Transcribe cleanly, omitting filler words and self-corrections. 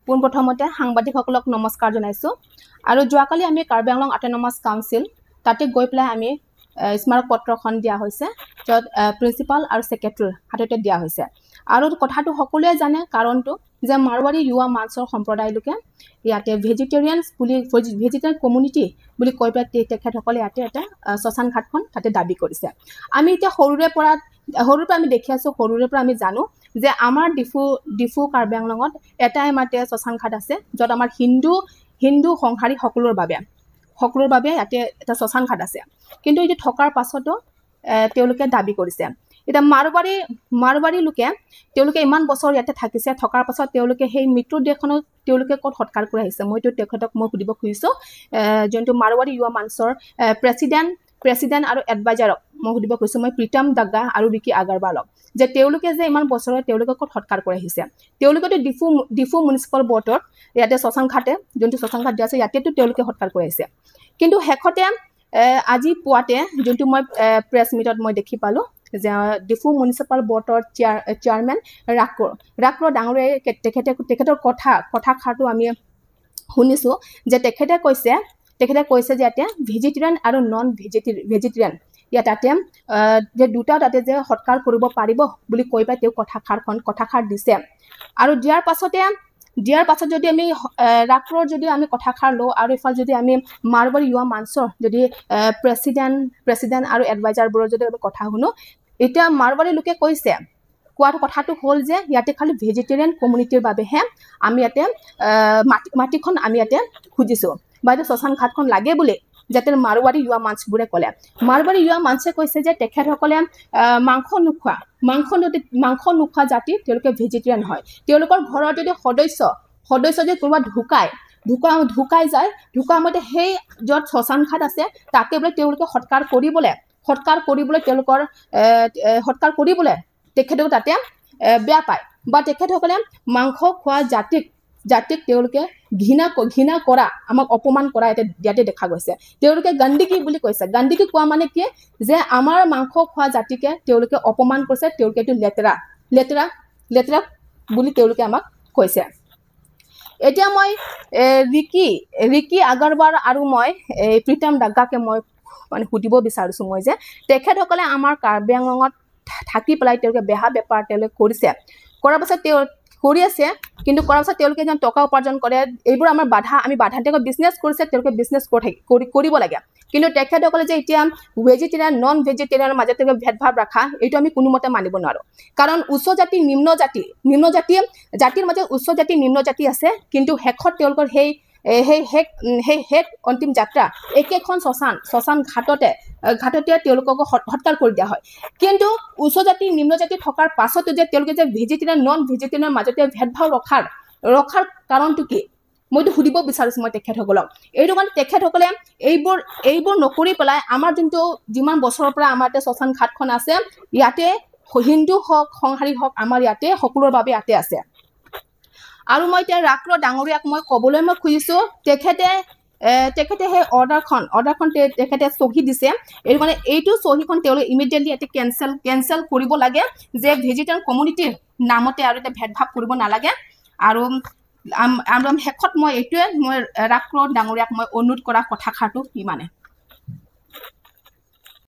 পোনপ্ৰথমতে সাংবাদিকসকলক নমস্কাৰ জনাইছোঁ। আৰু যোৱাকালি আমি কাৰ্বি আংলং অট'নমাছ কাউন্সিল তাতে গৈ পেলাই আমি স্মাৰক পত্ৰখন দিয়া হৈছে, য'ত প্ৰিন্সিপাল আৰু ছেক্ৰেটাৰীৰ হাততে দিয়া হৈছে। আৰু কথাটো সকলোৱে জানে, কাৰণটো যে মাৰোৱাৰী যুৱা মঞ্চৰ সম্প্ৰদায়ৰ লোকে ইয়াতে ভেজিটেৰিয়ানছ বুলি, ভেজিটেৰিয়ান কমিউনিটি বুলি কৈ পেলাই তেখেতসকলে ইয়াতে এটা শ্মশান ঘাটখন তাতে দাবী কৰিছে। আমি এতিয়া সৰুৰে পৰা আমি দেখি আছোঁ, সৰুৰে পৰা আমি জানো যে আমাৰ ডিফু কাৰ্বি আংলঙত এটাই মাত্ৰ শ্মশান ঘাট আছে, য'ত আমাৰ হিন্দু সংসাৰী সকলোৰ বাবে ইয়াতে এটা শ্মশান ঘাট আছে। কিন্তু এইটো থকাৰ পাছতো তেওঁলোকে দাবী কৰিছে। এতিয়া মাৰোৱাৰী লোকে তেওঁলোকে ইমান বছৰ ইয়াতে থাকিছে, থকাৰ পাছত তেওঁলোকে সেই মৃত্যুদেহখনক তেওঁলোকে ক'ত সৎকাৰ কৰি আহিছে? মইতো তেখেতক মই সুধিব খুজিছোঁ, যোনটো মাৰোৱাৰী যুৱা মঞ্চৰ প্ৰেচিডেণ্ট আৰু এডভাইজাৰক মই সুধিব খুজিছোঁ, মই প্ৰীতম দাগা আৰু ৰিকি আগৰৱালক, যে তেওঁলোকে যে ইমান বছৰে তেওঁলোকে ক'ত সৎকাৰ কৰি আহিছে? তেওঁলোকেতো ডিফু মিউনিচিপাল বৰ্ডত ইয়াতে শ্মশান ঘাটে, যোনটো শ্মশান ঘাট দিয়া আছে, ইয়াতেতো তেওঁলোকে সৎকাৰ কৰি আহিছে। কিন্তু শেষতে আজি পুৱাতে যোনটো মই প্ৰেছ মিটত মই দেখি পালোঁ যে ডিফু মিউনিচিপাল বৰ্ডৰ চেয়াৰমেন ৰাক্ৰ ডাঙৰীয়াই তেখেতৰ কথাষাৰটো আমি শুনিছোঁ যে তেখেতে কৈছে যে ইয়াতে ভেজিটেৰিয়ান আৰু নন ভেজিটেৰিয়ান ইয়াত তাতে যে দুটা তাতে যে সৎকাৰ কৰিব পাৰিব বুলি কৈ পেলাই তেওঁ কথাষাৰ দিছে। আৰু দিয়াৰ পাছত যদি আমি ৰাক্ৰৰ যদি আমি কথাষাৰ লওঁ আৰু ইফালে যদি আমি মাৰোৱাৰী যুৱা মঞ্চৰ যদি প্ৰেচিডেণ্ট আৰু এডভাইজাৰবোৰৰ যদি আমি কথা শুনো, এতিয়া মাৰোৱাৰী লোকে কৈছে, কোৱাৰ কথাটো হ'ল যে ইয়াতে খালি ভেজিটেৰিয়ান কমিউনিটিৰ বাবেহে আমি ইয়াতে মাটিখন আমি ইয়াতে খুজিছোঁ বা এইটো শ্মশান ঘাটখন লাগে বুলি যাতে মাৰোৱাৰী যুৱা মঞ্চবোৰে ক'লে। মাৰোৱাৰী যুৱা মঞ্চে কৈছে যে তেখেতসকলে মাংস নোখোৱা জাতি, তেওঁলোকে ভেজিটেৰিয়ান হয়। তেওঁলোকৰ ঘৰত যদি সদস্য যদি কোনোবা ঢুকাই যায়, ঢুকোৱা মতে সেই য'ত শ্মশান ঘাট আছে তাতে বোলে তেওঁলোকে সৎকাৰ কৰিবলৈ তেওঁলোকৰ সৎকাৰ কৰিবলৈ তেখেতেও তাতে বেয়া পায় বা তেখেতসকলে মাংস খোৱা জাতিক তেওঁলোকে ঘৃণা কৰা, আমাক অপমান কৰা ইয়াতে দেখা গৈছে। তেওঁলোকে গন্দগী বুলি কৈছে। গন্দগী কোৱা মানে কি যে আমাৰ মাংস খোৱা জাতিকে তেওঁলোকে অপমান কৰিছে, তেওঁলোকে এইটো লেতেৰা লেতেৰা লেতেৰা বুলি তেওঁলোকে আমাক কৈছে। এতিয়া মই ৰিকি ৰিকি আগৰৱাল আৰু মই এই প্ৰীতম দাগ্গাকে মই মানে সুধিব বিচাৰিছোঁ মই যে তেখেতসকলে আমাৰ কাৰ্বি আংলঙত থাকি পেলাই তেওঁলোকে বেহা বেপাৰ তেওঁলোকে কৰিছে, কৰাৰ পাছত তেওঁ কৰি আছে, কিন্তু কৰাৰ পাছত তেওঁলোকে যেন টকা উপাৰ্জন কৰে, এইবোৰ আমাৰ বাধা, আমি বাধা, তেওঁলোকে বিজনেছ কৰিছে, তেওঁলোকে বিজনেছ কৰিব লাগে। কিন্তু তেখেতসকলে যে এতিয়া ভেজিটেৰিয়ান নন ভেজিটেৰিয়ানৰ মাজত তেওঁলোকে ভেদভাৱ ৰখা, এইটো আমি কোনোমতে মানিব নোৱাৰোঁ। কাৰণ উচ্চ জাতি নিম্ন জাতি, জাতিৰ মাজত উচ্চ জাতি নিম্ন জাতি আছে, কিন্তু শেষত তেওঁলোকৰ সেই শেষ অন্তিম যাত্ৰা একেখন শ্মশান ঘাটতে তেওঁলোকক সৎকাৰ কৰি দিয়া হয়। কিন্তু উচ্চ জাতি নিম্ন জাতি থকাৰ পাছতো যে তেওঁলোকে যে ভেজিটেৰিয়ান নন ভেজিটেৰিয়ানৰ মাজতে ভেদভাৱ ৰখাৰ কাৰণটো কি, মইতো সুধিব বিচাৰিছোঁ মই তেখেতসকলক। এইটো কাৰণে তেখেতসকলে এইবোৰ নকৰি পেলাই আমাৰ যোনটো যিমান বছৰৰ পৰা আমাৰ ইয়াতে শ্মশান ঘাটখন আছে, ইয়াতে হিন্দু হওক সংসাৰী হওক আমাৰ ইয়াতে সকলোৰে বাবে ইয়াতে আছে। আৰু মই এতিয়া ৰাক্ৰ ডাঙৰীয়াক মই ক'বলৈ মই খুজিছোঁ, তেখেতে সেই অৰ্ডাৰখন তেখেতে চহী দিছে। এইটো কাৰণে এইটো চহীখন তেওঁলোকে ইমিডিয়েটলি ইয়াতে কেঞ্চেল কৰিব লাগে যে ভেজিটেৰিয়ান কমিউনিটিৰ নামতে আৰু এতিয়া ভেদভাৱ কৰিব নালাগে। আৰু শেষত মই এইটোৱে মই ৰাক্ৰ ডাঙৰীয়াক মই অনুৰোধ কৰা কথাষাৰটো ইমানে।